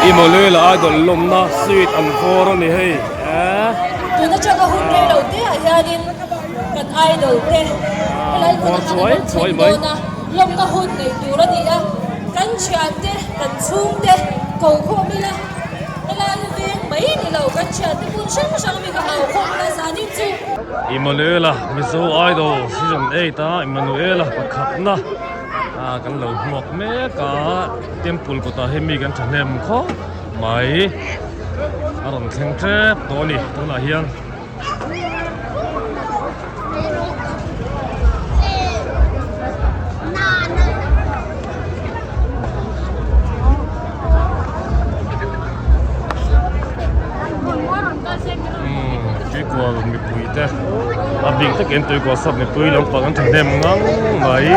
Immanuel Idol lawmna sweet an vawr a ni hei eh. Tun atanga hun rei lo te ah hianin kan idol te helai hmunah khan an rawn thleng dawn a, lawmna hun nei tur a ni a, kan thiante kan chhungte ko khawm ila helai veng mai ni lo kan thiante hmun hrang hrang ami kha au khawm ila zanin chu. Immanuela Mizo Idol season 8 a Immanuela pakhatna kan lo hmuak mek a. Temple kawtah hian mi kan thahnem khawp mai a rawn thleng tep tawh a ni tunah hian. Tuikual mipui te a bik takin tuikual sap mipui lampang an thahnem ngang mai.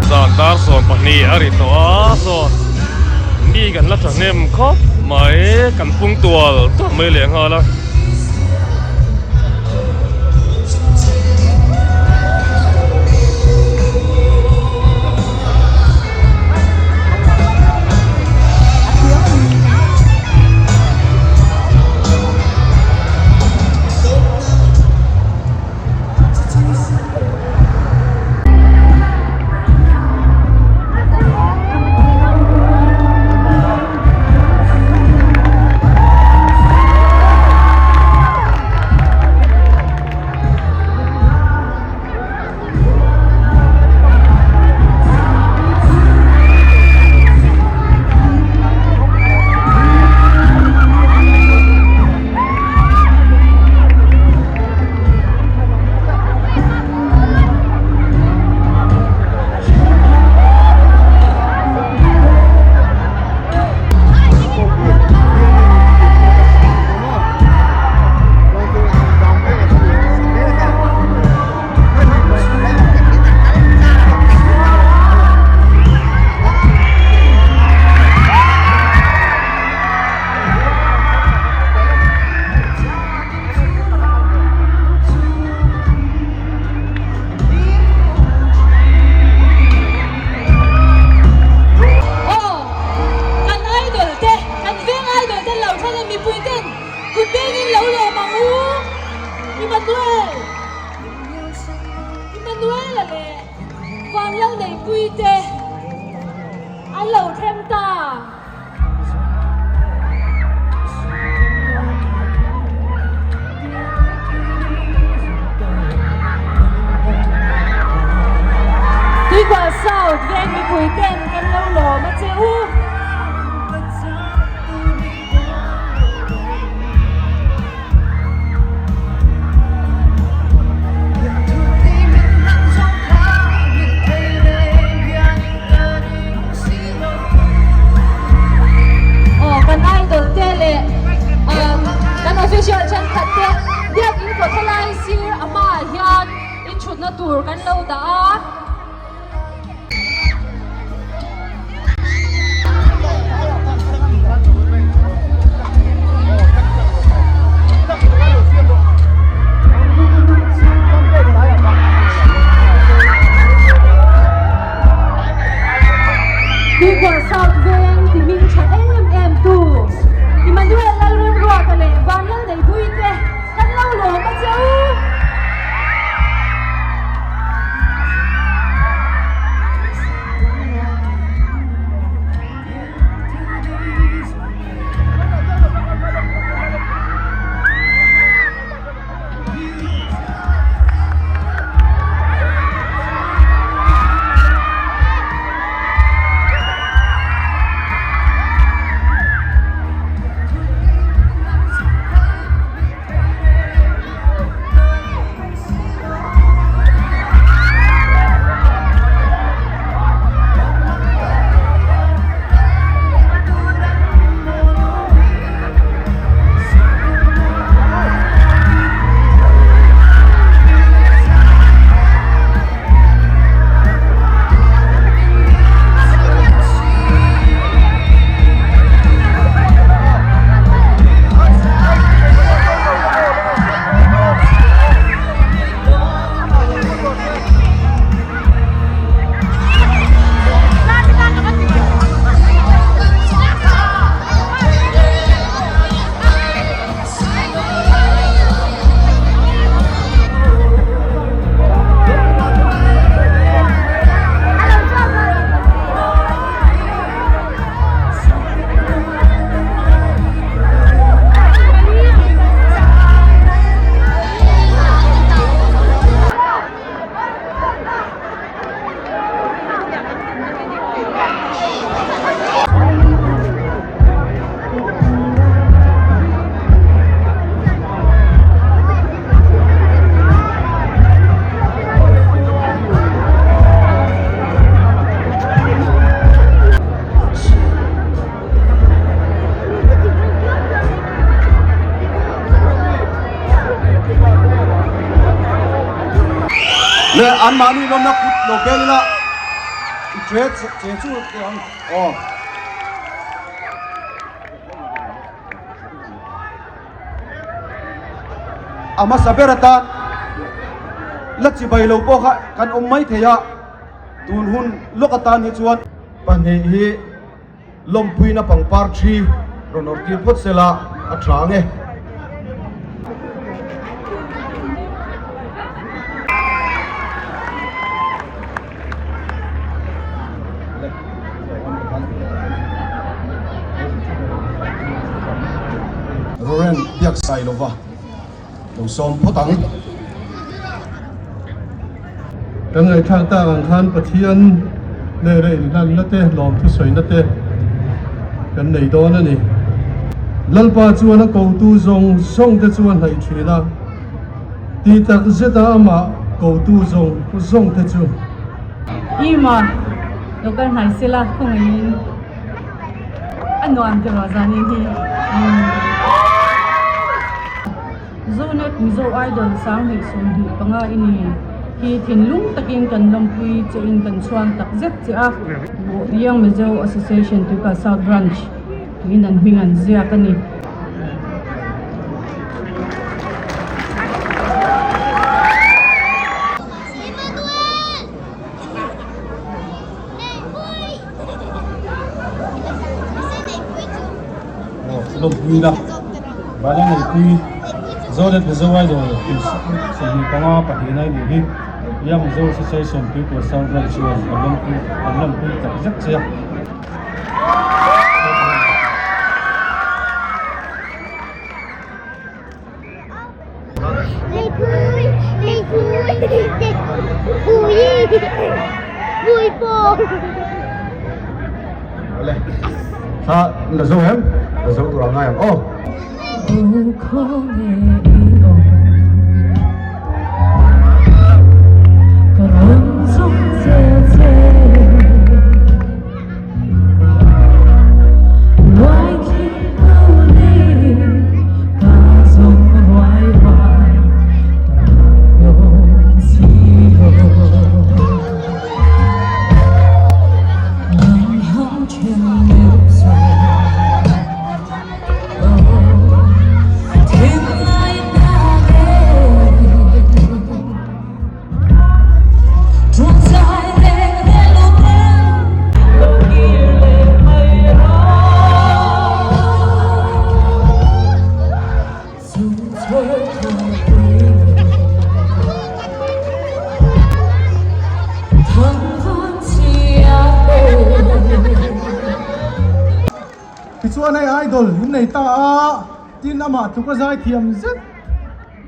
Zan dar 12 a ri tawh a saw mi kan la thahnem khawp mai kan pung tual tual mai leh nghal a. Aw, kan idol te, kan veng idol te lo thlen a mipui ten kut bengin lo lawm ang u. Emmanuel, Emmanuel-a leh Vanlalneihpui te an lo thleng ta. Tuikual South veng mipui ten kan lo lawm a che u. Aw kan idol te leh kan official thenkhat te biakin kawt helai sir a hmaah hian inthutna tur kan lo dah a. Tuikual South Veng ti hming tha em em tu Emmanuel Lalremruata leh Vanlalneihpui te kan lo lawm a che u. Anmahni lawmna kut lo bel ila i che che chu teh ang aw. A hmasa ber atan la chibai lo pawh kha kan awm mai thei a, tun hun lawk atan hi chuan pahnih hi lawmpuina pangpar thi rawn awrh tir phawt sela a tha ang e. Roren biak sai lova lo sawm phawt ang. Kan ngaihthlak tak ang khan Pathian hnena inhlanna te, lawmthusawina te kan nei dawn a ni. Lalpa chuan a kotu zawng zawng te chu a hnaih thin a, tih tak zeta amah kotu zawng zawng te chu. Ima, lo kal hnai sela khawngaihin a nuam ti rawh zanin hi. Zonet Mizo Idol 2025 i ni hi thinlung takin kan lawmpui che in kan chhuang tak zet che a. Young Mizo Association Tuikah South Branch tiin an hming an ziak a ni. Lawmpui la Vana Neipui Zonet Mizo Idol 25 pahnihna i nih hi Young Mizo Association Tuipui South Branch chuan an lawmpui an lawmpui tak zet che a. Tha la zo em la zo tur ang ngai ang aw. Tichuan hei idol in nei ta a, tin amah tluk a zaithiam zet.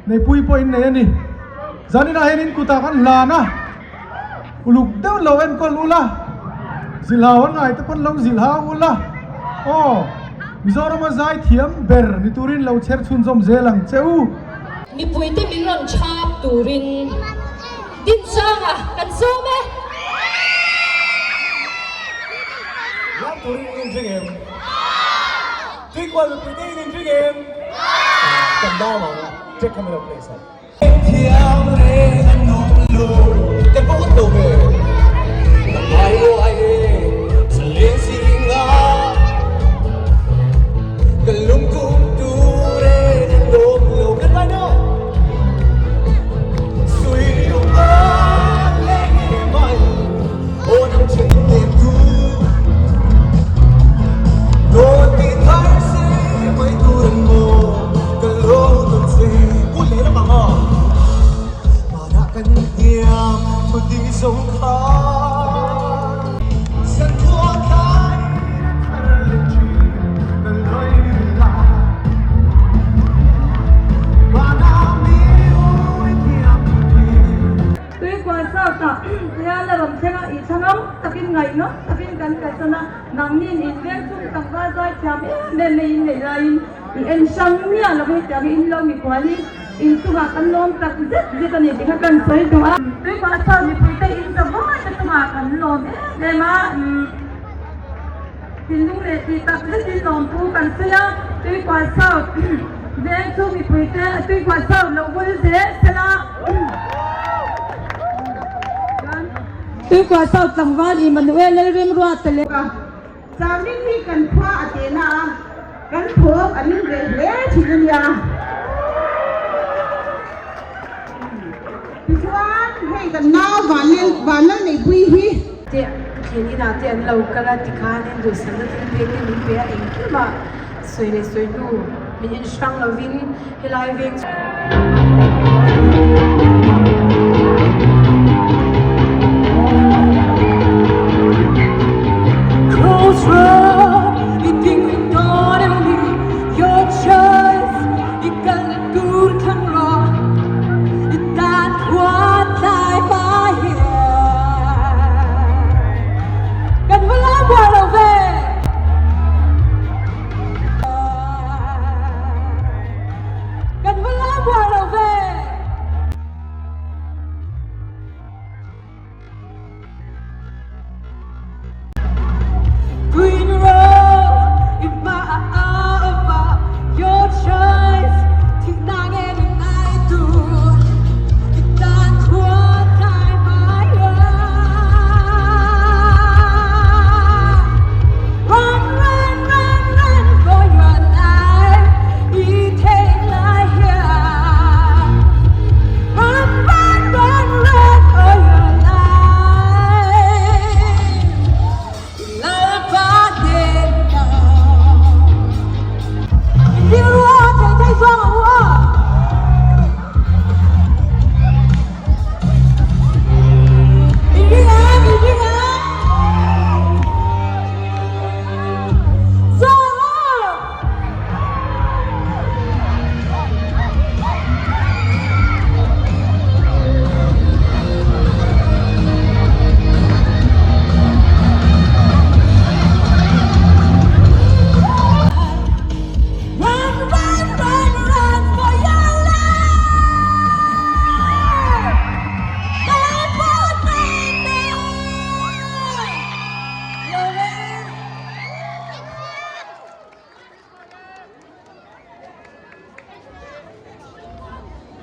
Neipui pawh in nei a ni. Zaninah hian in kutah kan hlan a, uluk deuh lo enkawl ula, zilhau an ngai te pawn lo zilhau ula, aw Mizorama zai thiam ber ni turin lo chher chhunzawm zel ang che u. Mipuite min rawn chhap turin Dinsanga kan sawm e. Lam turin in inring em? Tuikual mipuite in inring em? Kan dam ang a, check camera place ah. Thiam reng an awm lo, kan pawh ngawt lo ve. Ka ngai uai e, zaleng zinga. Ka lungkum tur reng an awm lo, kan ngai no. Sui lung a leng e mai, aw nang then nem tu. Dawn ti thar se mai tur an maw, ka lo tawn che u leh lam ang aw. Hmanah kan tiam thu ding zo kha. Zankhua tlai a thar leh thin ka lawi la. Hmanah mi ui tiam thu ding. Tuikual South-ah hian a rawn thleng a, i thla ngam takin ngaihnawm takin kan kalsan a. Nangnin in veng chung tlangval zai thiam em em mai in neih laiin i en hrang miah lo hetiang hi in lo mikhual hi in chungah kan lawm tak zet zet a ni tih kha kan sawi duh a. Tuipah chuan mipuite in za vawi te chungah kan lawm em em a, thinlung leh tih tak zetin lawmpu kan sawi a, Tuipah South veng chung mipuite Tuipah South lo vul zel sela. Tuikual South tlangval Immanuel Lalremruata leh. Changing hi kan khua a tehna a, kan thawm a ring ve hle thin a nia. Tichuan hei kan nau Vanlal Vanlalneihpui hi. Te thlen inah te an lo kal a tikhanin duhsakna thil pek te min pe a engkimah sawi leh sawi hnu min en hrang lovin helai veng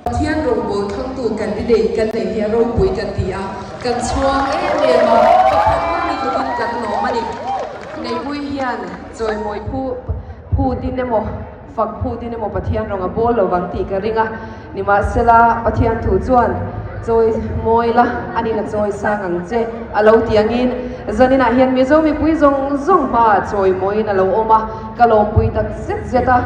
Pathian rawngbâwl thangtu candidate kan neih hi a ropui kan ti a, kan chhuang em em a, pakhatna ni tlukin kan lawm a ni. Neihpui hian chawimawi phu phutin emaw fak phutin emaw Pathian rawng a bawl lo vang tih ka ring a, nimahsela Pathian thu chuan chawimawi la a nin a chawi sang ang che a lo ti angin zaninah hian Mizo mipui zawng zawng hmaah chawimawiin a lo awm a. Ka lawmpui tak zet zet a.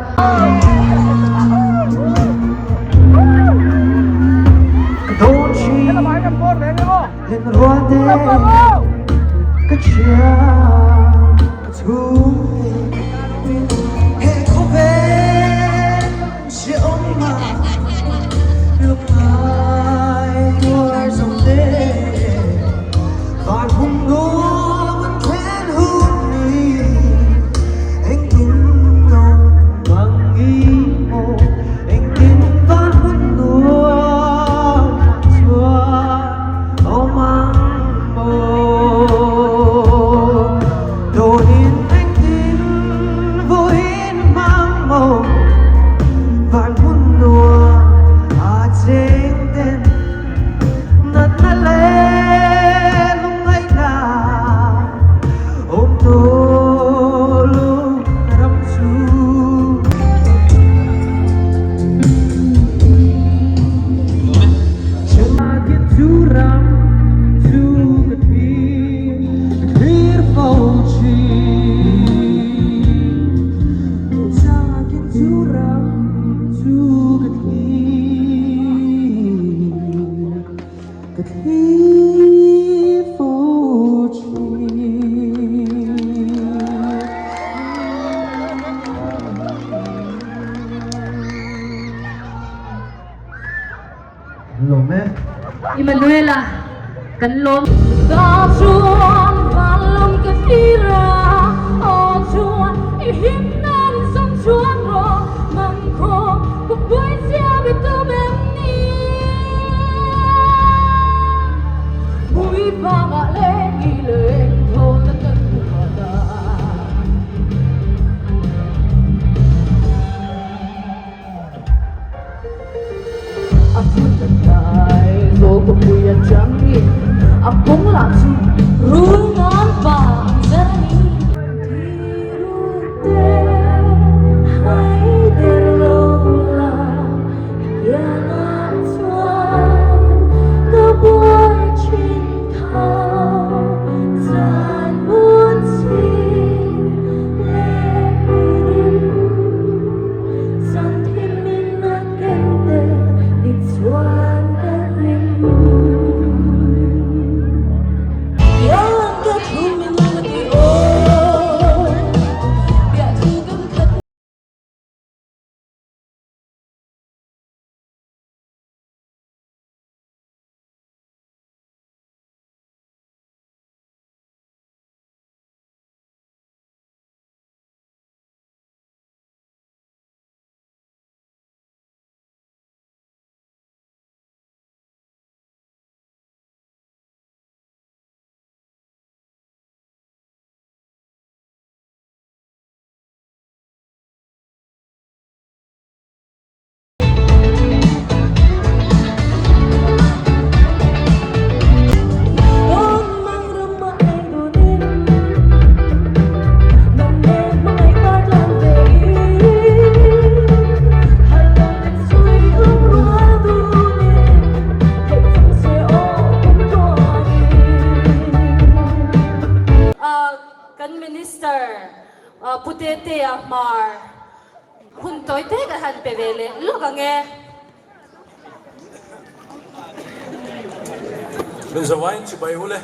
Immanuela kan lawm. Ta chuan van lawm ka thlir a, aw chuan i him nan in sawm chuan rawh mang khaw ka buai chiam i tum em ni? Mui vangah leng i leng thawn a kan hmuh a. A phun a hnai zawl ka pui atangin a kawng lah chu rul ngan pa ang zel a ni. Kan Minister Pu Tetea Hmar hun tawi te kan han pe ve leh lawk ang e. Mizo aiin chibai ule.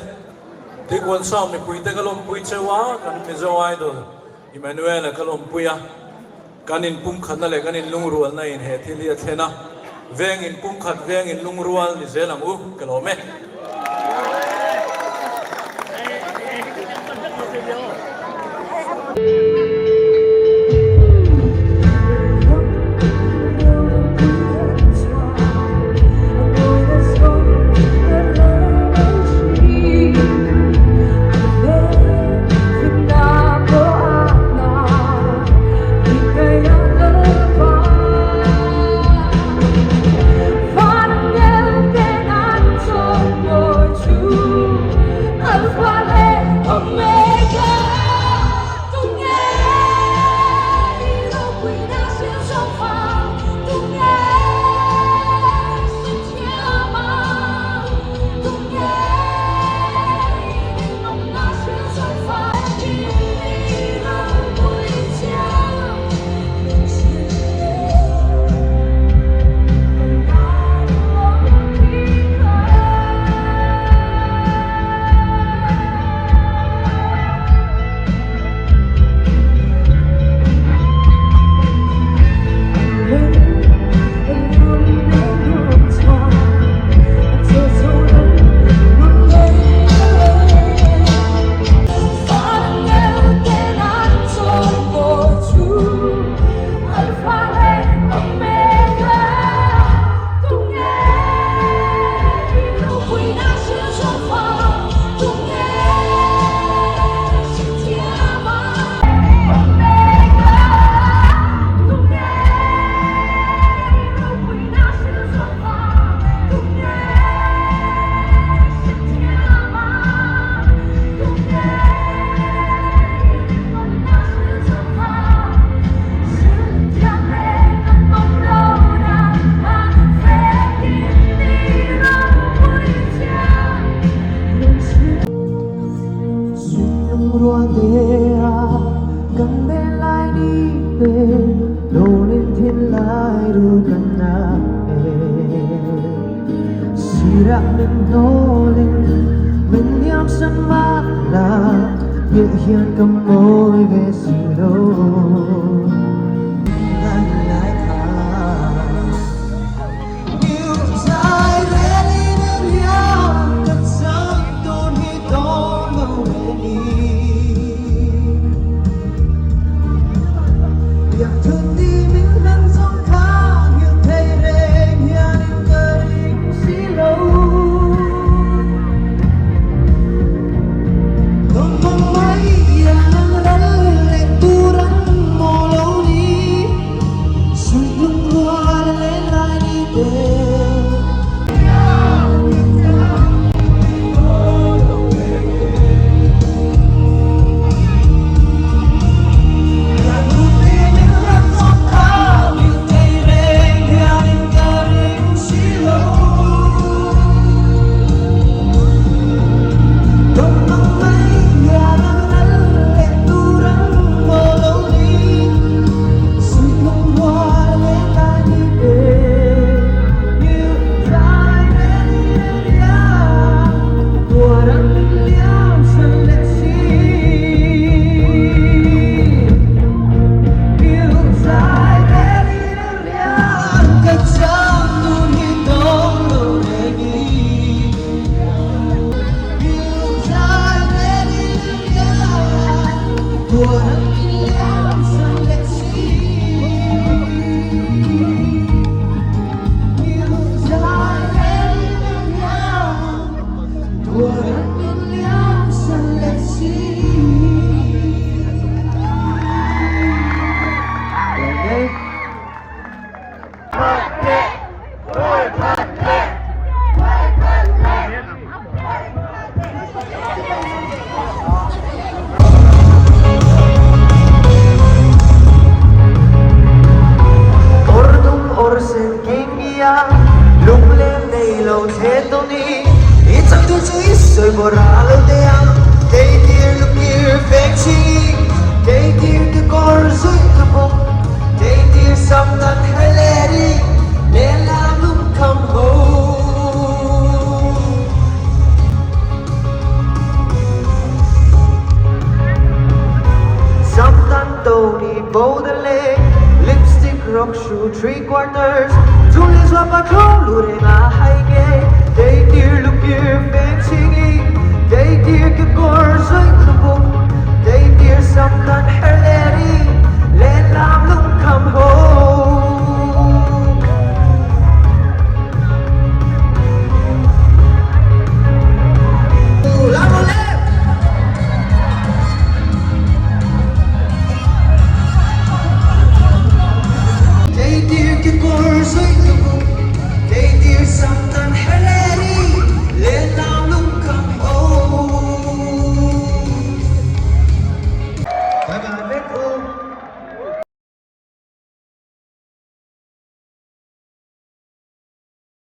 Tuikuan Sound mipuite ka lawmpui cheu a, kan Mizo Idol Emmanuel-a ka lawmpui a. Kan inpumkhatna leh kan inlungrualna in he thil hi a thlen a, veng inpumkhat, veng inlungrual ni zel ang u, ka lawm e.